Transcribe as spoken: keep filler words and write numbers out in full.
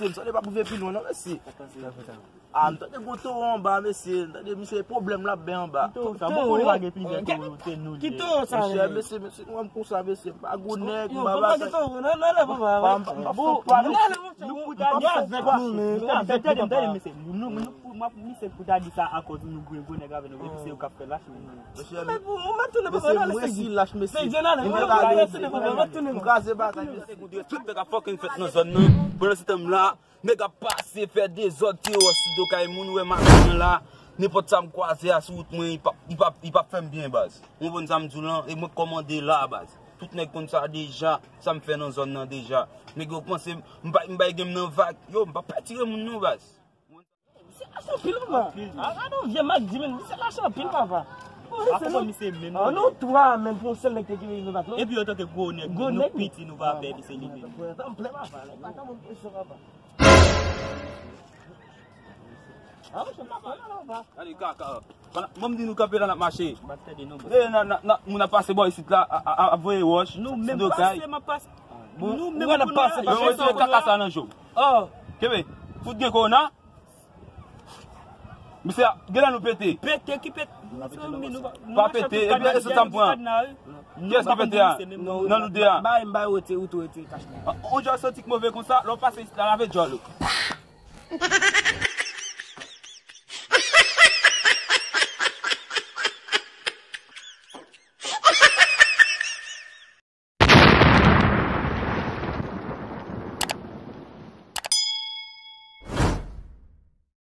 M santi pa pou vin pi lwen non, mesye. A, m tande gon towo anba, mesye. M tande misye pwoblèm l ap bay anba. Ki towo sa? Bon, konnen pa gen plizyè towo, se nou li ye. Ki towo sa? Mesye, mesye, mesye, nou wè m konsa, mesye. M pa gwo nèg, m pa bagay. M pa, m pa, m pa, m pa, nou pou ta di avèk nou, men. Nou avèk, tande, tande, mesye. Nou, nou, nou, m ap, misye pou ta di sa akoz nou gwo, gwo nèg avè nou. Epi se yo k ap fè lach, men. Mesye, mesye, mwen si lach, mesye. M kraze bagay, mesye. Tout nèg ap fucking fèt nan zòn nan. Pandan se tan la, nèg ap pase, fè dezòd, tire wòch sou do kay moun, ou wè machin nan la. Nenpòt sa m kwaze a sou wout mwen, li p ap, li p ap, li p ap fè m byen, baz. Ou konprann sa m di w lan? E mwen k kòmande la, baz. Tout nèg konn sa deja, sa m fè nan zòn nan deja. Nèg yo panse m bay, m bay gen m nan vag. Yo, m p ap pè tire moun non, baz. Misye lach anpil, papa. A, gade yon vye mak di men, misye lach anpil, papa. Bon, se nou. An nou twa menm pou yon sèl nèg te kite nou bat non. Epi antanke gwo nèg, nou piti, nou pa pè, misye li menm. M plè, papa, nèg pa ka ban m presyon, papa. A, monchè, m pa pè non, papa. Gade kaka. Bon, m di nou kanpe la, n ap mache. E, nan, nan, nan, moun ap pase bò isit la, a, a, a, ap voye wòch sou do kay. Nou menm pase, m ap pase. Bon, nou menm pou nou pase, pase. Yo retire kaka sa nan je w. Oh. Kenbe. Fout gen kowona. Misye, genlè nou pete. Pete ki pete? Pa pete, epi e sot sa m pran. Kiyès ki pete a? Nan nou de a. Bay, m bay, retire, ou tou retire kach la. On jòl santi k move konsa, lè w pase isit la, lave jòl ou.